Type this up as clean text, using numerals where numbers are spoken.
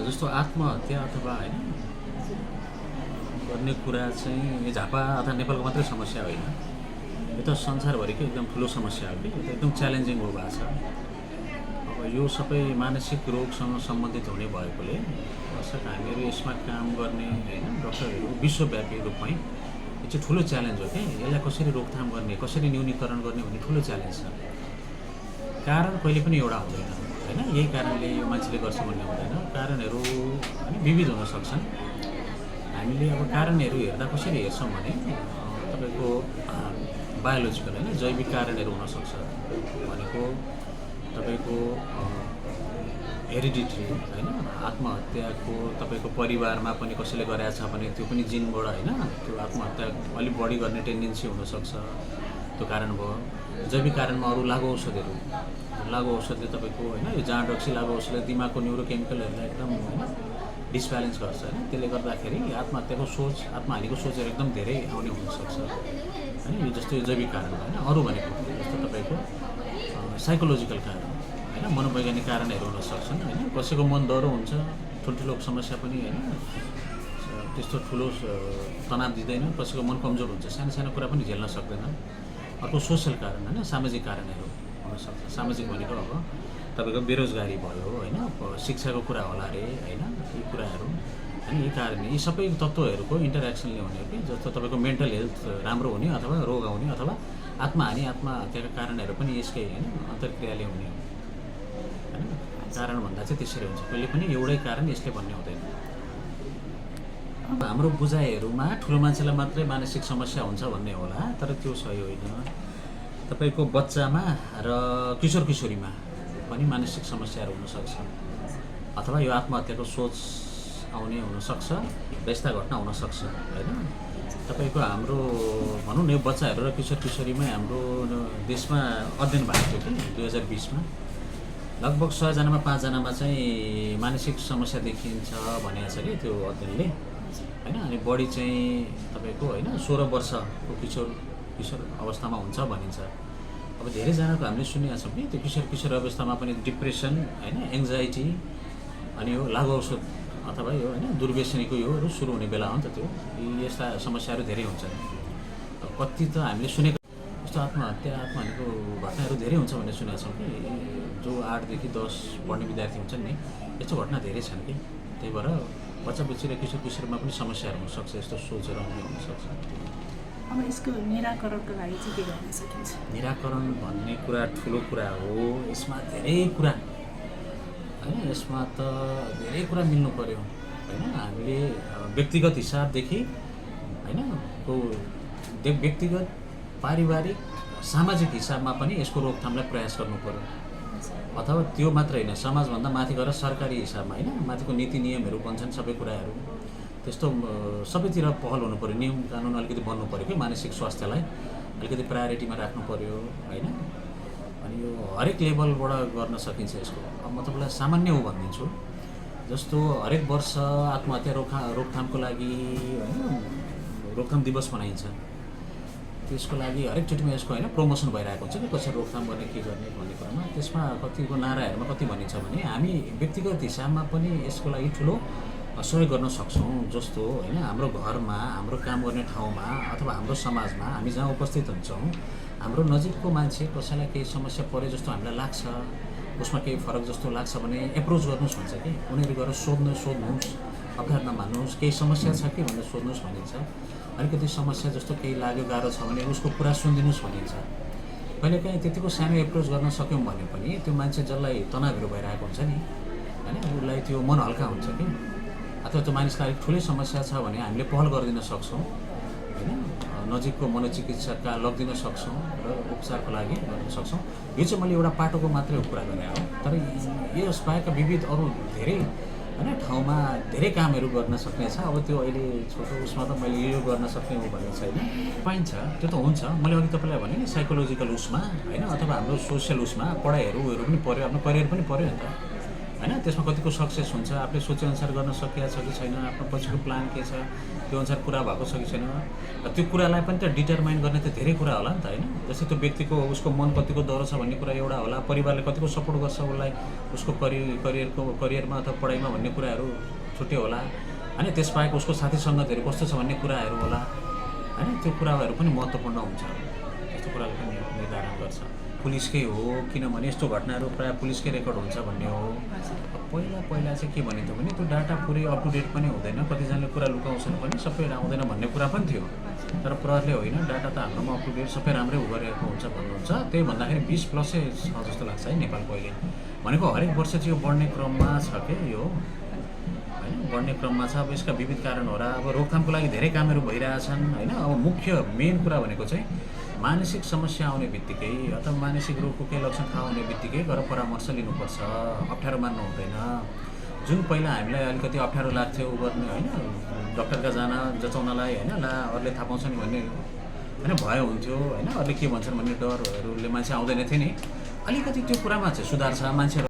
जस्तो आत्महत्या अथवा होइन गर्ने कुरा चाहिँ यो झापा अथवा नेपालको मात्रै समस्या होइन, यो त संसारभरिकै एकदम ठुलो समस्या हो कि, यो त एकदम च्यालेन्जिङ हो भएको छ। अब यो सबै मानसिक रोगसँग सम्बन्धित हुने भएकोले दर्शक हामीहरू यसमा काम गर्ने होइन डक्टरहरू विश्वव्यापी रूपमै यो चाहिँ ठुलो च्यालेन्ज हो कि, यसलाई कसरी रोकथाम गर्ने, कसरी न्यूनीकरण गर्ने भन्ने ठुलो च्यालेन्ज छ। कारण कहिले पनि एउटा हुँदैन होइन, यही कारणले यो मान्छेले गर्छ भन्ने हुँदैन। कारणहरू होइन विविध हुन सक्छन्। हामीले अब कारणहरू हेर्दा कसरी हेर्छौँ भने तपाईँको बायोलोजिकल होइन जैविक कारणहरू हुनसक्छ भनेको तपाईँको हेरिडिटी होइन, आत्महत्याको तपाईँको परिवारमा पनि कसैले गरेको छ भने त्यो पनि जिनबाट होइन त्यो आत्महत्या अलिक बढी गर्ने टेन्डेन्सी हुनसक्छ, त्यो कारण भयो। जैविक कारणमा अरू लागु औषधले तपाईँको होइन यो जाँड रक्सी लागु औषधले दिमागको न्युरोकेमिकलहरूलाई एकदम होइन डिसब्यालेन्स गर्छ होइन, त्यसले गर्दाखेरि आत्महत्याको सोच, आत्महानिको सोचहरू एकदम धेरै आउने हुनसक्छ होइन। यो जस्तो यो जैविक कारण होइन। अरू भनेको जस्तो तपाईँको साइकोलोजिकल कारण होइन, मनोवैज्ञानिक कारणहरू हुन सक्छन् होइन। कसैको मन डह्रो हुन्छ, ठुल्ठुलो समस्या पनि होइन त्यस्तो ठुलो तनाव दिँदैन, कसैको मन कमजोर हुन्छ, सानो सानो कुरा पनि झेल्न सक्दैन। अर्को सोसियल कारण होइन, सामाजिक कारणहरू हुनसक्छ। सामाजिक भनेको अब तपाईँको बेरोजगारी भयो होइन, शिक्षाको कुरा होला अरे होइन, यी कुराहरू होइन, यी कारण यी सबै तत्त्वहरूको इन्टरेक्सनले हुने हो कि जस्तो तपाईँको मेन्टल हेल्थ राम्रो हुने अथवा रोग आउने अथवा आत्महानि आत्महत्याका कारणहरू पनि यसकै होइन अन्तर्क्रियाले हुने हो होइन। कारण भन्दा चाहिँ त्यसरी हुन्छ, कहिले पनि एउटै कारण यसले भन्ने हुँदैन। अब हाम्रो बुझाइहरूमा ठुलो मान्छेलाई मात्रै मानसिक समस्या हुन्छ भन्ने होला, तर त्यो सही होइन। तपाईँको बच्चामा र किशोर किशोरीमा पनि मानसिक समस्याहरू हुनसक्छ अथवा यो आत्महत्याको सोच आउने हुनसक्छ र यस्ता घटना हुनसक्छ होइन। तपाईँको हाम्रो भनौँ न यो बच्चाहरू र किशोर किशोरीमै हाम्रो देशमा अध्ययन भएको थियो कि 2020मा लगभग 100जनामा 5जनामा चाहिँ मानसिक समस्या देखिन्छ भनेको छ कि त्यो अध्ययनले होइन। अनि बढी चाहिँ तपाईँको होइन 16 वर्षको किशोर अवस्थामा हुन्छ भनिन्छ। अब धेरैजनाको हामीले सुनेका छौँ कि त्यो किशोर अवस्थामा पनि डिप्रेसन होइन, एङ्जाइटी अनि यो लागु औषध अथवा यो होइन दुर्व्यसनीको योहरू सुरु हुने बेला हो नि त, त्यो यस्ता समस्याहरू धेरै हुन्छन्। कति त हामीले सुनेको जस्तो आत्महानिको घटनाहरू धेरै हुन्छ भन्ने सुनेका छौँ कि, जो 8देखि 10 पढ्ने विद्यार्थी हुन्छन् नि, यस्तो घटना धेरै छन् कि। त्यही भएर बच्चा-बच्ची र किशोरमा पनि समस्याहरू हुनसक्छ, यस्तो सोचहरू आउने हुनसक्छ। अब यसको निराकरणको लागि चाहिँ के गर्न सकिन्छ? निराकरण भन्ने कुरा ठुलो कुरा हो, यसमा धेरै कुरा होइन, यसमा त धेरै कुरा मिल्नु पऱ्यो होइन। हामीले व्यक्तिगत हिसाबदेखि होइन व्यक्तिगत पारिवारिक सामाजिक हिसाबमा पनि यसको रोकथामलाई प्रयास गर्नु पऱ्यो। अथवा त्यो मात्र होइन, समाजभन्दा माथि गएर सरकारी हिसाबमा होइन माथिको नीति नियमहरू बन्छन् सबै कुराहरू, त्यस्तो सबैतिर पहल हुनु पऱ्यो। नियम कानुन अलिकति बन्नु पऱ्यो कि मानसिक स्वास्थ्यलाई अलिकति प्रायोरिटीमा राख्नु पऱ्यो होइन। अनि यो हरेक लेभलबाट गर्न सकिन्छ यसको। अब म तपाईँलाई सामान्य हो भनिदिन्छु, जस्तो हरेक वर्ष आत्महत्या रोकथामको लागि होइन रोकथाम दिवस मनाइन्छ। त्यसको लागि हरेकचोटिमा यसको होइन प्रमोसन भइरहेको हुन्छ कि कसरी रोकथाम गर्ने के गर्ने भन्ने कुरामा। त्यसमा कतिको नाराहरूमा कति भनिन्छ भने हामी व्यक्तिगत हिसाबमा पनि यसको लागि ठुलो सहयोग गर्न सक्छौँ। जस्तो होइन हाम्रो घरमा, हाम्रो काम गर्ने ठाउँमा अथवा हाम्रो समाजमा हामी जहाँ उपस्थित हुन्छौँ, हाम्रो नजिकको मान्छे कसैलाई केही समस्या पऱ्यो जस्तो हामीलाई लाग्छ, उसमा केही फरक जस्तो लाग्छ भने एप्रोच गर्नुहोस् भन्छ कि। उनीहरू गएर सोध्नुहोस्, अप्ठ्यारो नमान्नुहोस्, केही समस्या छ कि भनेर सोध्नुहोस् भनिन्छ। अलिकति समस्या जस्तो केही लाग्यो, गाह्रो छ भने उसको कुरा सुनिदिनुहोस् भनिन्छ। कहिलेकाहीँ त्यतिको सानो एप्रोच गर्न सक्यौँ भने पनि त्यो मान्छे जसलाई तनावहरू भइरहेको हुन्छ नि होइन, उसलाई त्यो मन हल्का हुन्छ कि। अथवा त्यो मानिसलाई अलिक ठुलै समस्या छ भने हामीले पहल गरिदिन सक्छौँ होइन, नजिकको मनोचिकित्सकका लगिदिन सक्छौँ र उपचारको लागि गर्न सक्छौँ। यो चाहिँ मैले एउटा पाटोको मात्रै कुरा गरेँ हो, तर यसबाहेक विविध अरू धेरै होइन ठाउँमा धेरै कामहरू गर्न सक्ने छ। अब त्यो अहिले छोटो उसमा त मैले यो गर्न सक्ने हो भन्ने छैन, पाइन्छ त्यो त हुन्छ। मैले अघि तपाईँलाई भने नि साइकोलोजिकल उसमा होइन अथवा हाम्रो सोसियल उसमा पढाइहरू पनि पऱ्यो, आफ्नो करियर पनि पऱ्यो नि त। होइन त्यसमा कतिको सक्सेस हुन्छ, आफूले सोचेअनुसार गर्न सकिएको छ कि छैन, आफ्नो पछिको प्लान के छ, त्यो अनुसार पुरा भएको छ कि छैन, त्यो कुरालाई पनि त डिटरमाइन गर्ने त धेरै कुरा होला नि त होइन। जस्तै त्यो व्यक्तिको उसको मन कतिको दह्रो छ भन्ने कुरा एउटा होला, परिवारले कतिको सपोर्ट गर्छ उसलाई उसको करियरमा अथवा पढाइमा भन्ने कुराहरू छुट्टै होला होइन। त्यसबाहेक उसको साथी सङ्गतहरू कस्तो छ भन्ने कुराहरू होला होइन। त्यो कुराहरू पनि महत्त्वपूर्ण हुन्छ, त्यस्तो कुराले पनि निर्धारण गर्छ। पुलिसकै हो, किनभने यस्तो घटनाहरू प्रायः पुलिसकै रेकर्ड हुन्छ भन्ने हो। पहिला चाहिँ के भनेको भने त्यो डाटा पुरै अप टु डेट पनि हुँदैन, कतिजनाले कुरा लुकाउँछन् पनि, सबै आउँदैन भन्ने कुरा पनि थियो। तर प्रहरले होइन, डाटा त हाम्रोमा अप टु डेट सबै राम्रै गरेको हुन्छ भन्नुहुन्छ। त्यही भन्दाखेरि 20+ छ जस्तो लाग्छ है नेपालको अहिले। भनेको हरेक वर्ष चाहिँ यो बढ्ने क्रममा छ के यो होइन, बढ्ने क्रममा छ। अब यसका विविध कारण होला, अब रोकथामको लागि धेरै कामहरू भइरहेछन् होइन। अब मुख्य मेन कुरा भनेको चाहिँ मानसिक समस्या आउने बित्तिकै अथवा मानसिक रोगको केही लक्षण थाहा हुने बित्तिकै गएर परामर्श लिनुपर्छ, अप्ठ्यारो मान्नु हुँदैन। जुन पहिला हामीलाई अलिकति अप्ठ्यारो लाग्थ्यो उ गर्ने होइन, डक्टरका जान जचाउनलाई होइन, ला अरूले थाहा पाउँछ नि भन्ने होइन भय हुन्थ्यो होइन, अरूले के भन्छन् भन्ने डरहरूले मान्छे आउँदैन थियो नि। अलिकति त्यो कुरामा चाहिँ सुधार छ, मान्छेहरू